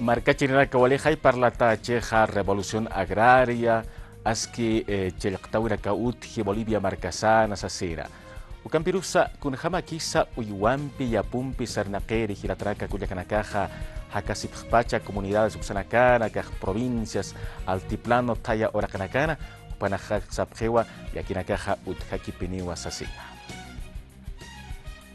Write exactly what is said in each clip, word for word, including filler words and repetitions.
Markachirinaka, walixay parlatächixa revolución agraria, aski, eh, chillqtäwinaka utji Bolivia markasana sasina. Ukampirusa kunjamakisa uywampi yapumpi sarnaqiri jilatanaka kullakanakaxa jakasipxpacha comunidades uksanakana, kax provincias, altiplano thaya uraqinakana, jupanaxa sapxiwa llakinakaxa utjakipiniwa sasina.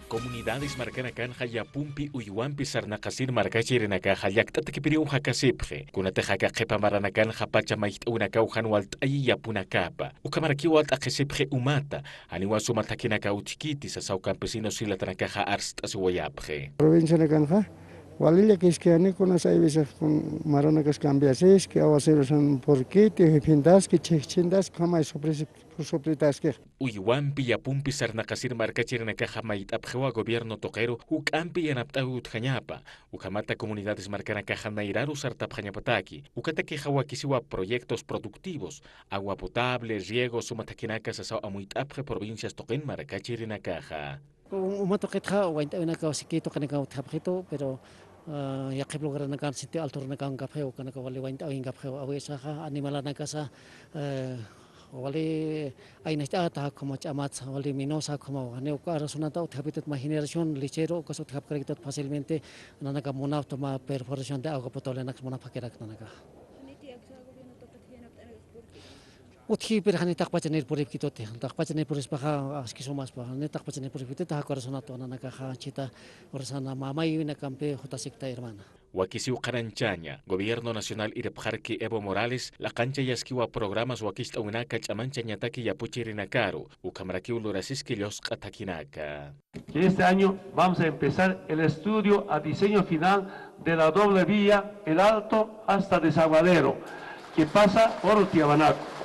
Comunidades markanakanxa yapumpi uywampi sarnaqasir markachirinakaxa llaktatakipiniw jakasipxi. Kunatix aka qhipa maranakanxa pacha mayjt'äwinakaw jan walt'ayi yapunakapa. Ukhamarakiw walt'aqisipxi umata, janiwa suma thakhinaka utjkiti sasaw campesinos jilatanakaxa arst'asiwayapxi. Provincianakanxa wali llakiski, jani kunas hay veces kun maranakas cambiasiski, aguacerosan purkiti, jiphintaski, chhijchhintaski, ukhamay sufrisi-, sufritaski. Uywampi yapumpi sarnaqasir markachirinakaxa mayt'apxiwa gobierno tuqiru juk'ampi yanapt'awi utjañapa, ukhamata comunidades markanakaxa nayraru sartapxañapataki, ukatakixa wakisiwa proyectos productivos, agua potable, riego, suma thakhinaka sasaw amuyt'apxi provincias tuqin markachirinakaxa. Uma tuqitxa waynt'äwinakaw siki tuqinakaw utjapxitu, pero, ah, yaqhip lugaranakan sitio altorunakan kapxiw, ukanakaw wali waynt'äwinkapxiw, awisaxa animalanakasa, eh, wali aynacht'ata, como ch'amatsa, wali minosa, como, janiw uka razonata utjapitut mä generación lechero, ukas utjapkarakitut fácilmente, nanaka munapxta mä perforación de agua potable nanaka munapxakirak nanaka. Utji, pero jani taqpacha nir puripkituti, taqpacha nir purispaxa aski sumaspa, jani taqpacha nir puripkituti, ja corazonatu nanakaxa chita, corazona mamaywinakampi jutasikta hermana. Wakisiw qhananchaña, Gobierno Nacional irpxarki Evo Morales, laqanchayaskiwa programas wakicht'äwinaka ch'amanchañataki yapuchirinakaru, ukhamarakiw lurasiski llusqa thakhinaka. Que este año vamos a empezar el estudio a diseño final de la doble vía El Alto hasta Desaguadero, que pasa por Tiahuanaco.